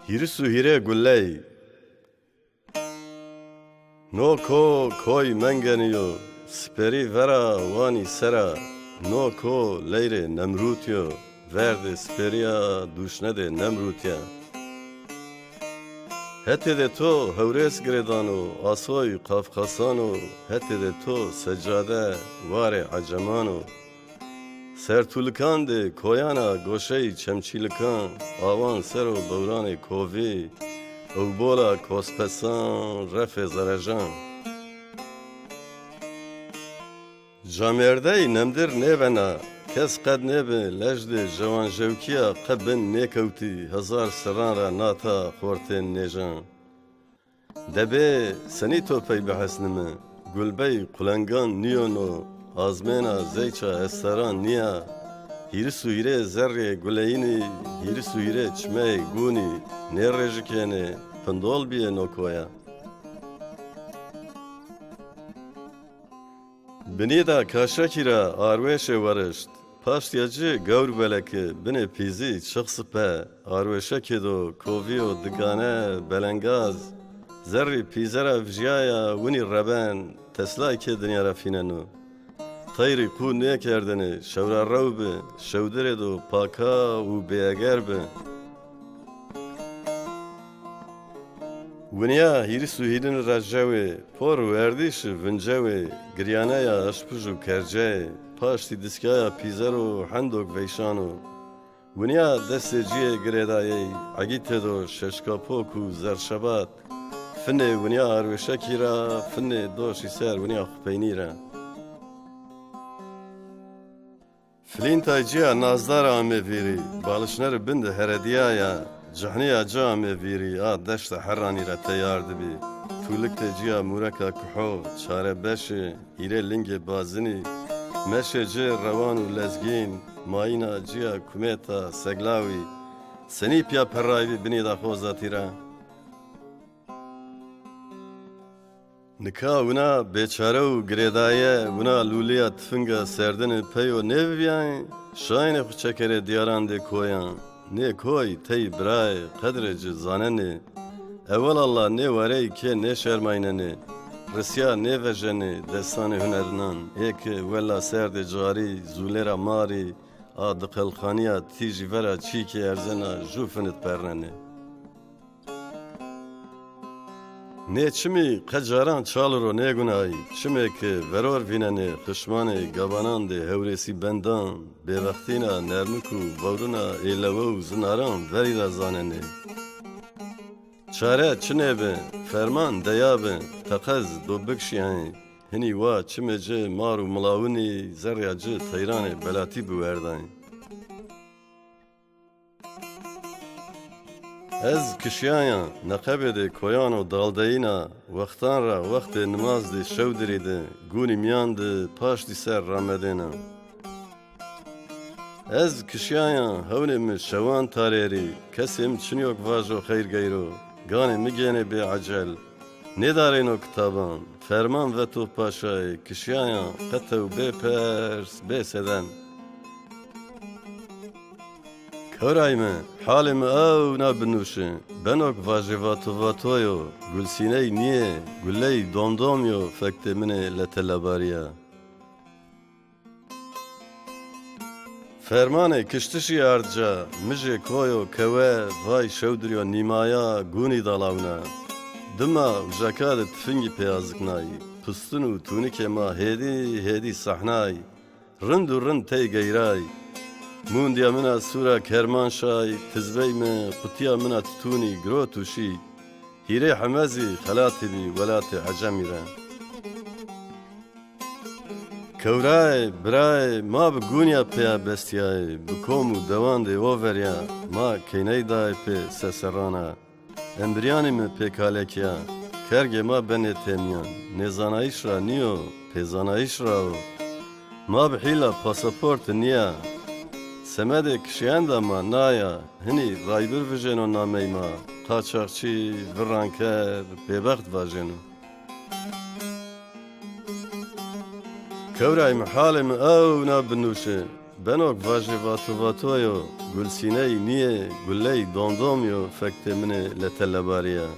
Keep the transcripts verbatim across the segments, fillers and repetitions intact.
Hîris û hîrê guley. No ko koy Mengenî yo, siperî vera wanî sera. No ko leyrê Nemrût yo, verdê siperî ya, dûşnedê Nemrût ya. Hetê de to hewrês girêdano, asoy qafqasano, hetê de to secade warê eceman o. Sertûlikan de koyana goşeyî çemçîlikan, awan ser o bewranê kovî, ewbola kospesan, refê zerejan. Camêrdeyî nemdir nêbena, kes qet nêbi lejdê jewanjewkîya qe bin nêkewtî hezar serran ra nata xortên nêjan. De bê senî to pey bihesnimi? Gulbey qulengan nîyono, azmêna zeyça esteran nîya. Hîris û hîrê zerrê guleyînî, hîris û hîrê çimeyê gûnî nêrêjikênê, pindol bîyê no koya. Binîda kaşekî ra arwêşê werişt. Paştîya ci gewr beleki, binê pîzî çix sipe, arwêşekê do kovîyo digane belengaz, zerrî pîze ra vijîyaya winî reben, teslay kê dinya ra fîneno. Teyrî qû nêkerdene, şewrarew bi, şewdirê do paka û bêeger bi. Winîya hîris û hîrin ra jewê, por û erdîşi vincewê, giryaneya eşpij û kerceyê, paştî diskaya pîzero hendo veyşano. Winîya destê cîyê girêdayey, egîtê do şeşkapok û zerşebat, finê winîya arwêşekî ra, finê doşî ser winîya xupeynî ra. Flîntay cîya nazdar ame vîrî, balişneri bin de heredîyaya, cihnîya ci ame vîrî, a deşta herranî ra teyar dibî. Tûlik de cîya mûreka kuho, çare beşi, hîrê lingê bazinî, meşê ci rewan û lezgîn, mayîna cîya kumêta seglawî, senî pîya perraybî binî da xozatî ra. Nika wina bêçare û girêdaye, wina lûlîya tifinga serdine peyo nêbibîyayê, şayînê xwu çekerê dîyaran dê koyan. Nê koy tey birayê, qedrê ci zanenê. Ewelalla nê warey kê nêşermaynenê. Risya nêvejenê destanê hunerinan, ê ki wela serdê carî, zûlê ra marî, a diqelxanîya tîjî vera çîkê erzena jû finit pernenê. Nê çimî qe caran çal ro nêgunayî, çimê ki veror vînenê xişmanê gabanan de hewrêsî bendan, bêvextîna nermik û vewrina ê lewe û zinaran verî ra zanenê. Çare çinê bi, ferman deya bi, teqez do bikşîyayê. Hinî wa çimê ci mar û milawinî, zerrîya ci teyranê belatî biwerdayê. Ez kişîyaya neqebêdê koyan û daldeyîna, wextan ra wextê nimaz de şewdirî de, gûnî mîyan de paştî ser ramedêna. Ez kişîyaya hewnê mi şewan tarêrî, kesê mi çinîyo ke vajo xeyr geyro, ganê mi gênê bêecel. Nêdarêno kitaban, ferman veto paşayê, kişîyaya qetew bêpers, bêseden. Kewray mi, halê mi ewna binûşi, beno ke vajê vato vato yo, gulsîney nîyê, guley domdom yo fektê min ê lete lebarîya. Fermanê kiştişî ard ca, mijê koyo kewe, vay şewdirîyo nîmaya, gûnî dalawna. Dima ujaka de tifingî pêaziknay, pistin û tûnikê ma hêdî hêdî sehnay. Rind û rind tey geyray. Mûndîya min a sûra kerman şay, tizbey mi, qutîya min a titûnî girot û şî. Hîrê heme zî xelatî bî welatê Ecemî ra. Kewrayê, birayê, ma bi gûnîya pêya bestîyayê, bi kom û dewandê overî ya, ma keyney dayê pê seserran a. Embiryanê mi pê kalekî ya, kergê ma benê têmîyan, nêzanayîş ra nîyo, pêzanayîş ra o. Ma bi hîla pasaporti nîya. Semedê kişîyenda ma na ya, hinî raybir vijêno namey ma, qaçaxçî, virranker, bêbext vajêno. Kewray mi, halê mi ewna binûşe. Benok vajê vato vato yo, gulsîney nîyê, guley domdom yo, fektê min ê letellebarî ya.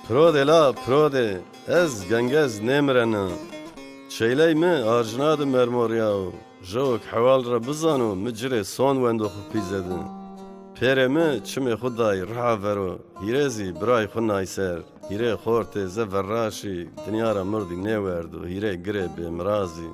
Pirodê la, pirodê, ez gengez nêmirena. Çeyley mi arjina de mermorîyawo. Jewk hewal ra bizano, mi ci rê son wendo xwu pîze de. Pêrê mi çimê xwu day riha vero, hîrê zî biray xwu nay ser. Hîrê xortê ze verraşî, dinya ra mirdî nêwerdo, hîrê girê bêmirazî.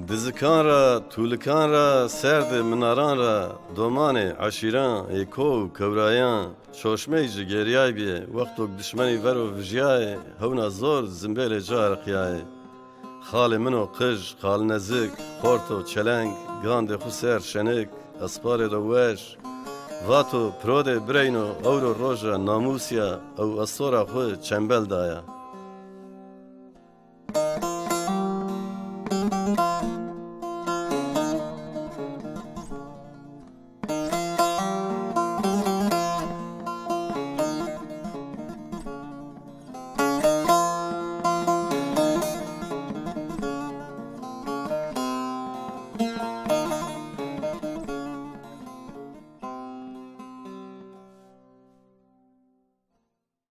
Dizikan ra, tûlikan ra, serdê minaran ra, domanê eşîran, ê ko û kewrayan, çoşmey ci geriyay bîyê, wextok dişmenî vero vijiyayê, hewna zor zimbêlê ci ariqiyayê. Xalê min o qij, xalnezik, xorto çeleng, gandê xwu ser şenik, esparê de weş. Vato, pirodê bireyno, ewro roja namûsî ya, ew estora xwu çembel daya.